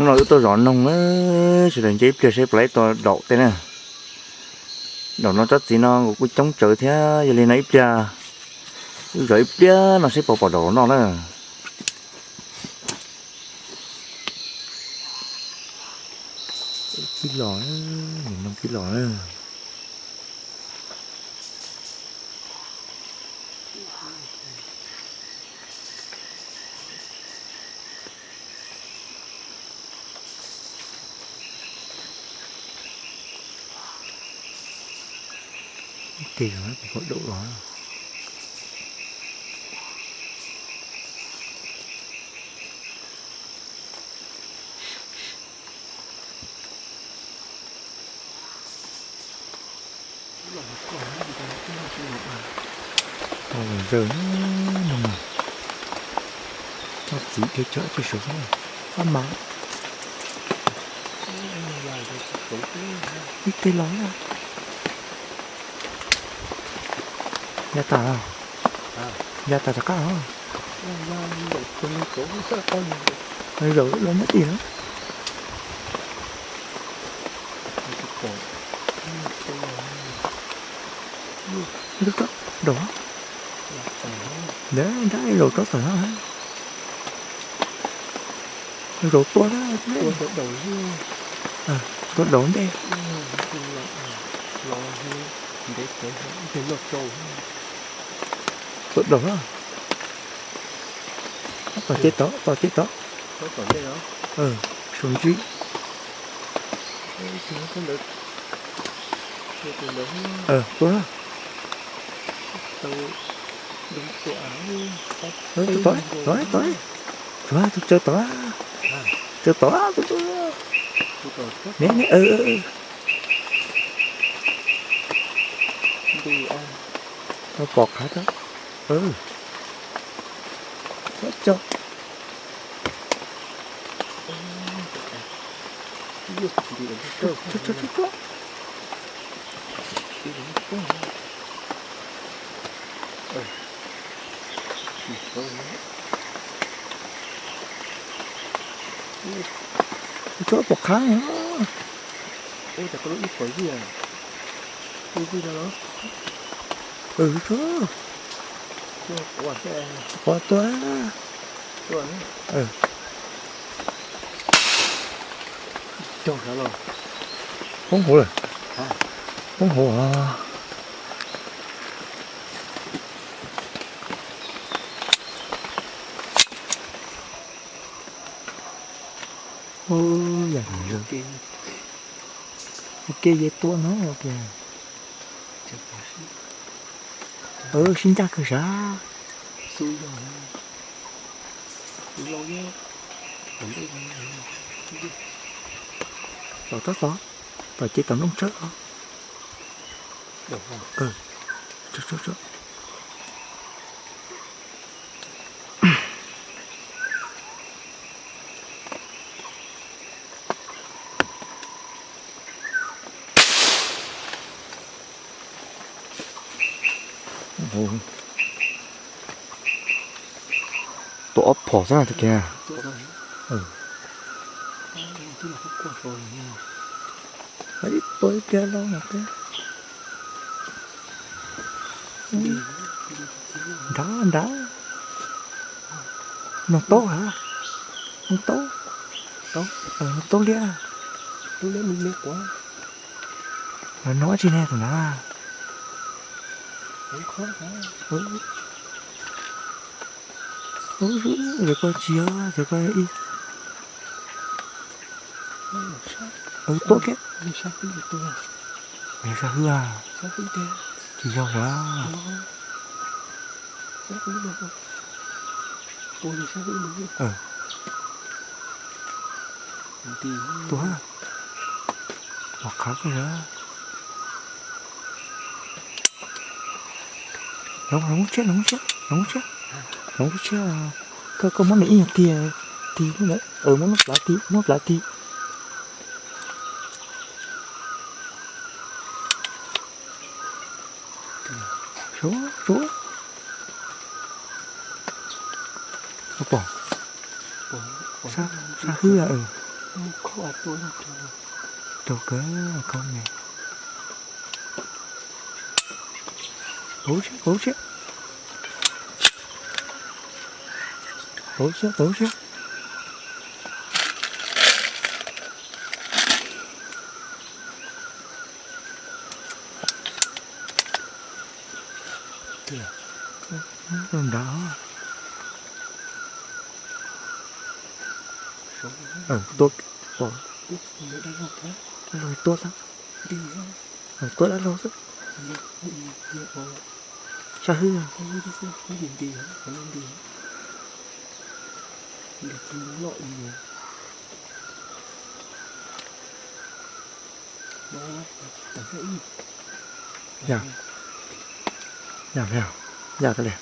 Hnub no wb tuaj zov noog na, sawv daws nce ib pliag seb puas laib tau daum tej na. Daum no tsob txiv no nkaus kuj coob tsawv thiab, yog li no ib pliag wb zov ib pliag no seb puas pom daum los noj na. Kib los, nim noog kib los na. Ib teg los kuv pom daum los. Tau los zaws no, noj txiv dhia cov tsis saum, ab mas. Ib teg los. Ya tas, ya tas rov qab os. Zaum los nyob tim no. Daum, nrab zaum tsob tawm no. Zaum tua na, tua daum ntej. Tua daum na. Tom ces tod, tom ces tod. Saum ntsib. Tua na. Tod, tod, tod. Tsuav tus tsaws tod. Tsaws tod, tus tsaws. Ne, ne, tau pom qhav rau. Tso, tso. Tso pom qhav. Qhov tua. Poob hauv lawm. Poob hauv. Ua yam ua ke, yog tua no ua ke. Sib ncaj kawg sav. Tom tsob tod, tom ces tom nplooj tsawb os. Tua ob phom xwb na tus kiag. Ib tua ib pliag los mas peb. Nrad, nrad. Noog taub hab? Noog taub. Noog taub liab. Lawv noog dab tsi ne tus nrad? Ub, yog koj tsis yog, yog koj ib, tuab kiag. Yog sab hwb a? Tsis yog sab. Tua, pom qhav koj yog. Los, los muab tshiab, los muab tshiab, los muab tshiab, los muab tshiab. Koj, koj muab nws ib nyuag tig, tig, muab plhav tig, muab plhav tig. Suav, suav. Pom, sab hwb a. Raug kawg, khaub me. Pauv siab, pauv siab. Pauv siab, pauv siab. Rau nrad. Tua, tua dab laug xwb. Sab hwb. Yam, yam, yam, yam li.